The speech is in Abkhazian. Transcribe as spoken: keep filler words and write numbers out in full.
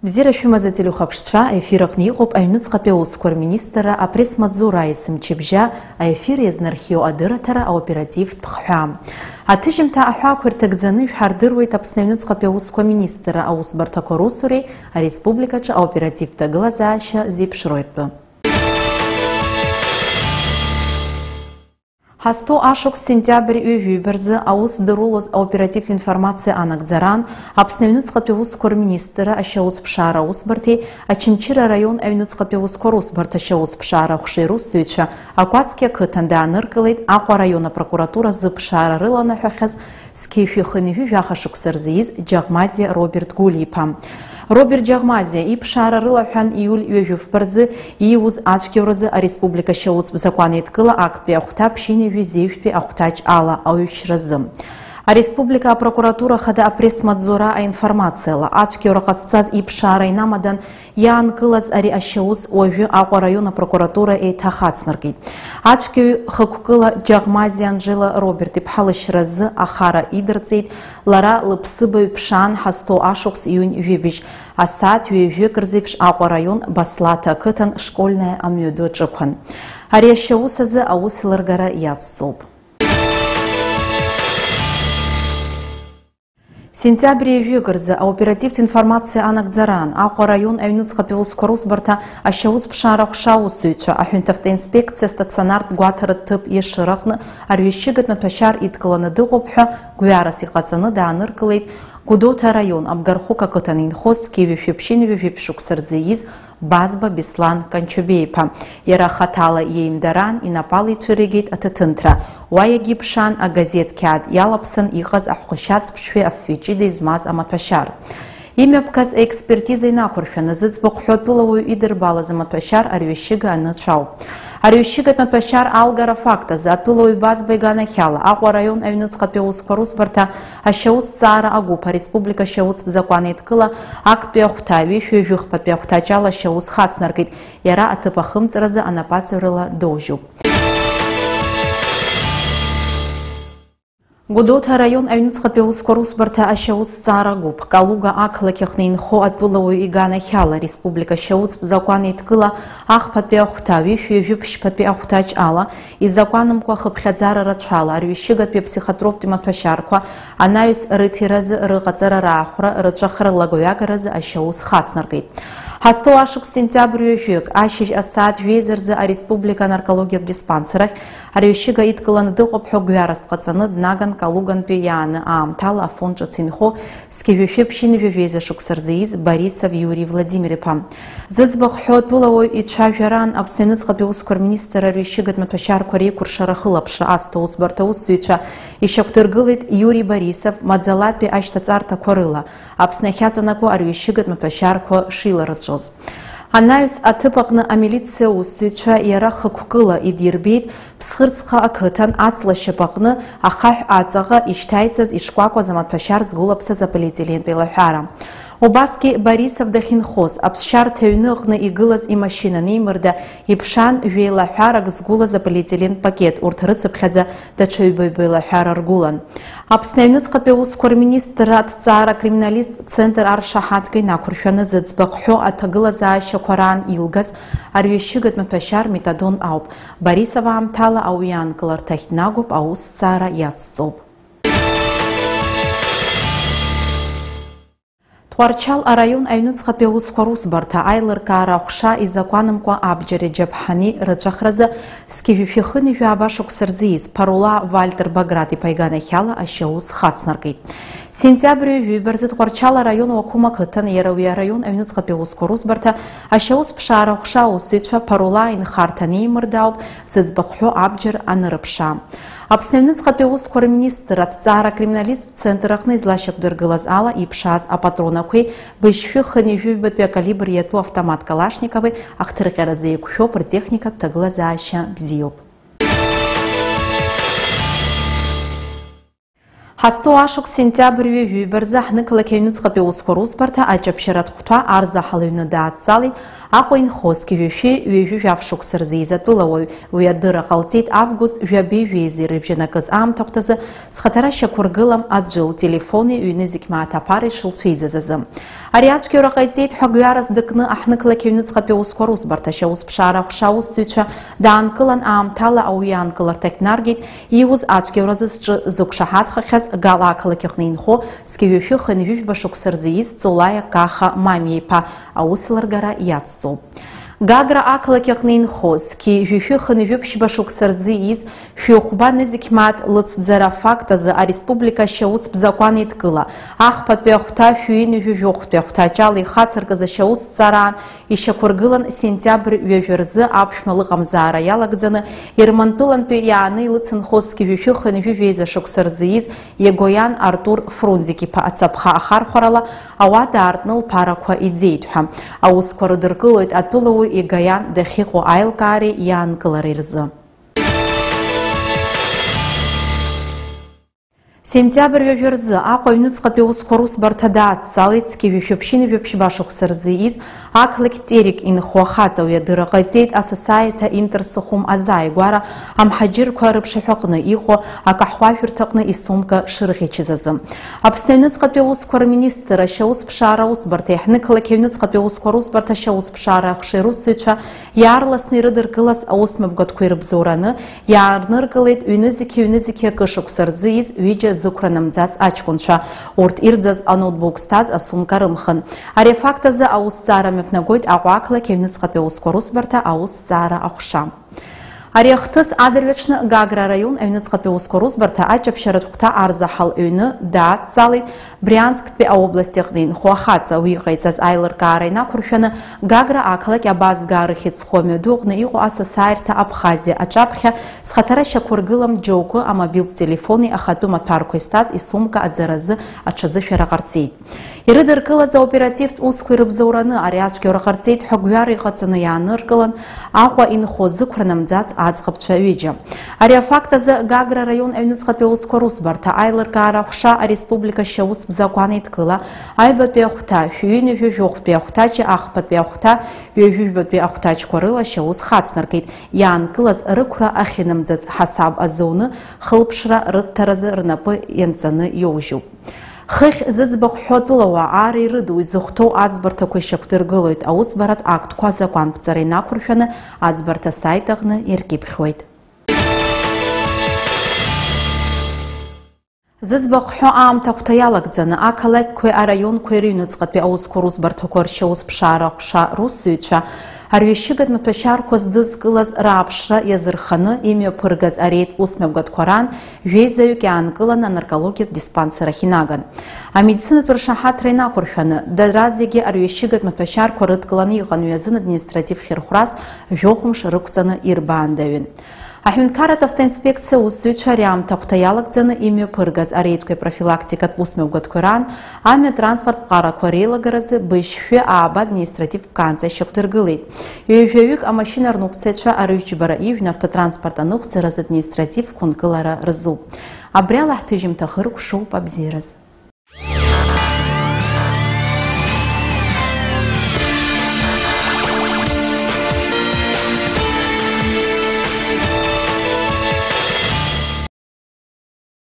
Бзиара шәымаз, ателехәаԥшцәа, аефир аҟны иҟоуп аҩныҵҟатәи аусқәа рминистрра апресс-маҵзура есымчыбжьа, аефир иазнархиоу адырраҭара аоперативтә хҳәаа. Аҭыжьымҭа аҳәаақәа ирҭагӡаны ишәҳардыруеит Аԥсны аҩныҵҟатәи аусқәа министрра аусбарҭақәа русуреи ареспубликаҿы аоперативтә ҭагылазаашьа зеиԥшроу ртәы. Ҳазҭоу ашықәс сентиабр ҩажәи ҩба рзы аус здарулоз аоперативтә информациа анагӡараан, Аԥсны аҩныҵҟатәи аусқәа рминистрра ашьаусԥшаара аусбарҭеи Очамчыра араион аҩныҵҟатәи аусқәа русбарҭа ашьаусԥшаара аҟәшеи русзуҩцәа Акәасқьа ақыҭан дааныркылеит Аҟәа араион апрокуратура зыԥшаара рыланаҳәахьаз зқьи жәшәи хынҩажәи жәаха шықәса рзы ииз Џьаӷмазиа Роберт Гәлиа-иԥа. Роберт Џьаӷмазиа иԥшаара рылаҳәан иуль ҩажәи фба рзы ииуз ацәгьауразы ареспублика ашьаустә закәан еидкыла актәи ахәҭа ԥшьынҩажәи зеижәтәи ахәҭаҷ ала ауаҩшьразы. Ареспублика апрокуратура хада апресс-маҵзура аинформациала, ацәгьаура ҟазҵаз иԥшаара инамадан иаанкылаз ари ашьаус уажәы Аҟәа араион апрокуратура еиҭахацнаркит. Ацәгьаҩ хықәкыла Џьаӷмазиа Анжела Роберт-иԥҳа лышьразы ахара идырҵеит, лара лыԥсыбаҩ ԥшаан ҳазҭоу ашықәс июнь жәибжь асааҭ ҩажәик рзеиԥш Аҟәа араион Баслаҭа ақыҭан Школьная амҩаду аҿықәан. Ари ашьаус азы аус еилыргара иацҵоуп. Сентиабр ҩажәик рзы аоперативтә информациа анагӡараан, Аҟәа араион аҩныҵҟатәи аусқәа русбарҭа ашьаусԥшаара аҟәша аусзуҩцәа, аҳәынҭавтоинспекциа астационартә гәаҭаратә ҭыԥ Ешыра аҟны арҩашьыгатә маҭәашьар идкыланы дыҟоуп ҳәа гәҩарас иҟаҵаны дааныркылеит Гәдоуҭа араион Абгархәык ақыҭан инхо зқьи жәшәи ԥшьынҩажәи жәиԥшь шықәса рзы ииз Базба Беслан Канчобеи-иԥа. Иара хаҭала иеимдараан, инапала ицәыригеит аҭаҭынҭра. Уа иагьыԥшаан, агазеҭ қьаад иалаԥсан иҟаз аҳәҟәышьац ԥшшәи афҩы ҷыда измаз амаҭәашьар. Имҩаԥгаз аекспертиза инақәыршәаны, зыӡбахә ҳәоу атәылауаҩ идырбалаз амаҭәашьар арҩашьыга аныцә ауп. Арҩашьыгатә маҭәашьар алгара афакт азы атәылауаҩ Базба иганахьала Аҟәа араион аҩныҵҟатәи аусқәа русбарҭа ашьаусҭҵаара агәыԥ ареспублика ашьаустә закәан еидкыла актәи ахәҭа, ҩышәи жәыхԥатәи ахәҭаҷ ала ашьаус хацнаркит, иара аҭыԥ ахымҵразы анапаҵаҩрала доужьуп. Гәдоуҭа араион аҩныҵҟатәи аусқәа русбарҭа ашьаусҭҵаара агәыԥ, Калуга ақалақь аҟны инхо атәылауаҩ иганахьала, республика ашьаустә закәан еидкыла ахԥатәи ахәҭа, ҩышәи жәиԥшьбатәи ахәҭаҷ ала, изакәанымкәа хыԥхьаӡара рацәала арҩашьыгатәи аԥсихотроптәи маҭәашьарқәа анаҩс рыҭиразы, рыҟаҵара, раахәра, рыҵәахра, рлагаҩагаразы ашьаус хацнаркит. Ҳазҭоу ашықәс сентиабр ҩажәик, ашьыжь асааҭ жәеиза рзы ареспублика анаркологиатә диспансер ахь арҩашьыга идкыланы дыҟоуп ҳәа гәҩарас дҟаҵаны днаган Калугантәи иааны аамҭала Афон ҿыц инхо зқьи жәшәи ԥшьынҩажәи жәеиза шықәса рзы ииз Борисов Иури Владимир-иԥа. Зыӡбахә ҳәоу атәылауаҩ ицәажәараан Аԥсны аҩныҵҟатәи аусқәа рминистр арҩашьыгатә маҭәашьарқәа реиқәыршара ахылаԥшра азҭо аусбарҭа аусзуҩцәа ишьақәдыргылеит Иури Борисов маӡалатәи ашьҭаҵарҭақәа рыла Аԥсны ахьаҵанакуа арҩашьыгатә маҭәашьарқәа шиларыцәоз. Анаҩс аҭыԥ аҟны амилициа аусзуҩцәа иара хықәкыла идирбеит Ԥсхырцха ақыҭан аҵла шьапаҟны ахаҳә аҵаҟа ишьҭаиҵаз ишкәакәаз амаҭәашьар згәылаԥсаз аполиетилентә еилаҳәара. Убасгьы Борисов дахьынхоз, аԥсшьарҭа аҩны аҟны игылаз имашьына анеимырда, иԥшаан жәеилаҳәарак згәылаз аполиетилен пакет, урҭ рыцыԥхьаӡа даҽа ҩба-ҩба еилаҳәара ргәылан. Аԥсны аҩныҵҟатәи аусқәа рминистрра аҭҵаара акриминалисттә центр аршаҳаҭга инақәыршәаны зыӡбахә ҳәоу аҭагылазаашьақәа раан илгаз арҩашьыгатә маҭәашьар метадон ауп. Борисов аамҭала ауаҩы аанкыларҭахь днагоуп, аусҭҵаара иацҵоуп. Тҟәарчал араион аҩныҵҟатәи аусқәа русбарҭа аилыркаара аҟәша изакәанымкәа абџьари аџьаԥҳани рыҵәахразы зқьи жәшәи хынҩажәи жәаба шықәса рзы ииз Парула Вальтер Баграт-иԥа иганахьала ашьаус хацнаркит. Сентиабр ҩажәи ҩба рзы Тҟәарчал араион Уақәым ақыҭан иара уи араион аҩныҵҟатәи аусқәа русбарҭа ашьаусԥшаара аҟәша аусзуҩцәа Парула инхарҭа анеимырда ауп зыӡбахә ҳәоу абџьар анырыԥшаа. Аԥсны аҩныҵҟатәи аусқәа рминистр аҭҵаара акриминалисттә центр аҟны излашьақәдыргылаз ала, иԥшааз апатронақәеи быжьшәи хынҩажәи ҩбатәи акалибр иатәу автомат Калашникови ахҭырҟьаразы еиқәшәоуп, ртехникатә ҭагылазаашьа бзиоуп. Ҳазҭоу ашықәс сентиабр ҩажәи ҩба рзы ҳнықалақь аҩныҵҟатәи аусқәа русбарҭа аҷаԥшьаратә хәҭа арзаҳал аҩны даадҵалеит Аҟәа инхо зқьи жәшәи ҩажәи жәаф шықәса рзы ииз атәылауаҩ, уи адырра ҟалҵеит август жәабеи жәеизеи рыбжьанакыз аамҭахәҭазы, зхаҭара шьақәыргылам аӡәы лтелефони ҩны зегь мааҭ аԥареи шылцәиӡаз азы. Ари ацәгьоура ҟаиҵеит ҳәа гәҩарас дыкны аҳҭнықалақь аҩныҵҟатәи аусқәа русбарҭа ашьаусԥшаара аҟәша аус зҩцәа даанкылан, аамҭала ауаҩы аанкыларҭахь днаргеит, ииуз ацәгьоуразы зҿы зықәшаҳаҭхахьаз Гагра ақалақь аҟны инхо зқьи жәшәи хынҩажәи жәба шықәса рзы ииз Ҵолаиа Каха Мамиа-иԥа аус ларгара иацҵоуп. Гагра ақалақь аҟны инхо зқьи жәшәи хынҩажәи ԥшьба шықәса рзы ииз шәи хәба нызқь мааҭ лыцәӡара афакт азы ареспублика ашьаустә закәан еидкыла, ахԥатәи ахәҭа шәи ҩынҩажәи жәохәтәи ахәҭаҷ ала ихацыркыз ашьаус зҵаараан ишьақәыргылан сентиабр ҩажәа рзы аԥшәма лыҟамзаара иалагӡаны Ермантәылантәи иааны илыцынхо зқьи жәшәи хынҩажәи жәеиза шықәса рзы ииз Егоиан Артур Фрунзик-иԥа ацаԥха ахархәарала ауада аартны лԥарақәа иӡеит ҳәа. Аусқәа рыдыркылоит атәылауаҩ Егоиан дахьыҟоу аилкаареи иаанкылареи рзы. Сентиабр ҩажәа рзы Аҟәа аҩныҵҟатәи аусқәа русбарҭа даадҵалеит зқьи жәшәи ԥшьынҩажәи ԥшьба шықәса рзы ииз ақалақь Терек инхо ахаҵа. Уи адырра ҟаиҵеит асасааирҭа Интерсухум азааигәара амҳаџьырқәа рыԥшаҳәаҟны иҟоу акаҳуажәырҭаҟны исумка шырӷьычыз азы. Аԥсны аҩныҵҟатәи аусқәа рминистр ашьаусԥшаара аусбарҭеи ҳнықалақь аҩныҵҟатәи аусқәа русбарҭа ашьаусԥшаара аҟәшеи русзуҩцәа иаарласны ирыдыркылаз аусмҩаԥгатәқәа ирыбзоураны иааныркылеит ҩнызқьи ҩнызқьи акы шықәса рзы ииз ҩыџьа зықәра намӡац аҷкәынцәа. Урҭ ирӡаз аноутбук зҭаз асумка рымхын. Ари афакт азы аусҭҵаара мҩаԥнагоит Аҟәа ақалақь аҩныҵҟатәи аусқәа русбарҭа аусҭҵаара аҟәша. Ари ахҭыс адырҩаҽны Гагра араион аҩныҵҟатәи аусқәа русбарҭа аҷаԥшьаратә хәҭа арзаҳал ҩны даадҵалеит Бриансктәи аобласт аҟны инхо ахаҵа. Уи иҟаиҵаз аилыркаара инақәыршәаны Гагра ақалақь Абазгаа рыхьӡ зху амҩаду аҟны иҟоу асасааирҭа Абхазиа аҿаԥхьа зхаҭара шьақәыргылам џьоукы амобилтә телефони ахатәы маҭәарқәеи зҭаз исумка аӡаразы аҽазышәара ҟарҵеит. Ирыдыркылаз аоперативтә усқәа ирыбзоураны ари ацәгьоура ҟарҵеит ҳәа гәҩара иҟаҵаны иааныркылан, Аҟәа инхо зықәра намӡац аӡӷабцәа ҩыџьа. Ари афакт азы Гагра араион аҩныҵҟатәи аусқәа русбарҭа аилыркаара аҟәша ареспублика ашьаустә закәан еидкыла аҩбатәи ахәҭа, шәи ҩынҩажәи жәохәтәи ахәҭаҷи ахԥатәи ахәҭа, ҩажәи жәбатәи ахәҭаҷқәа рыла ашьаус хацнаркит, иаанкылаз рықәра ахьынамӡац ҳасаб азуны хылԥшра рыҭҭаразы рнапы ианҵаны иоужьуп. Хыхь зыӡбахә ҳәоу атәылауаа ааира ирыду изыхәҭоу аӡбарҭақәа ишьақәдыргылоит, аусбаратә актқәа азакәанԥҵара инақәыршәаны аӡбарҭа асаит аҟны иркьыԥхьуеит. Зыӡбахә ҳәоу аамҭахәҭа иалагӡаны ақалақьқәеи араионқәеи рыҩнуҵҟатәи аусқәа русбарҭақәа ршьаусԥшаара аҟәша русзуҩцәа арҩашьыгатә маҭәашьарқәа здызкылаз рааԥшра иазырханы имҩаԥыргаз ареид усмҩаԥгатәқәа раан жәеизаҩык иаанкыланы анаркологиатә диспансер ахь инаган. Амедицинатә ршаҳаҭра инақәыршәаны, дара зегьы арҩашьыгатә маҭәашьарқәа рыдкыланы иҟан ҩазын административ хьырхәрас жәохә мш рықәҵаны ирбаандаҩын. Аҳәынҭқарратә автоинспекциа аусзуҩцәа ари аамҭахәҭа иалагӡаны имҩаԥыргаз ареидқәеи профилактикатә усмҩаԥгатәқәа раан амҩа транспорт ԥҟарақәа реилагаразы быжьшәи ааба административтә ҟанҵа ишьақәдыргылеит. Ҩажәаҩык амашьына рныҟәцаҩцәа арыжәтә џьбара ижәны автотранспорт аныҟәцаразы административтә қәынкылара рзуп. Абри ала ҳҭыжьымҭа хыркәшоуп, абзиараз.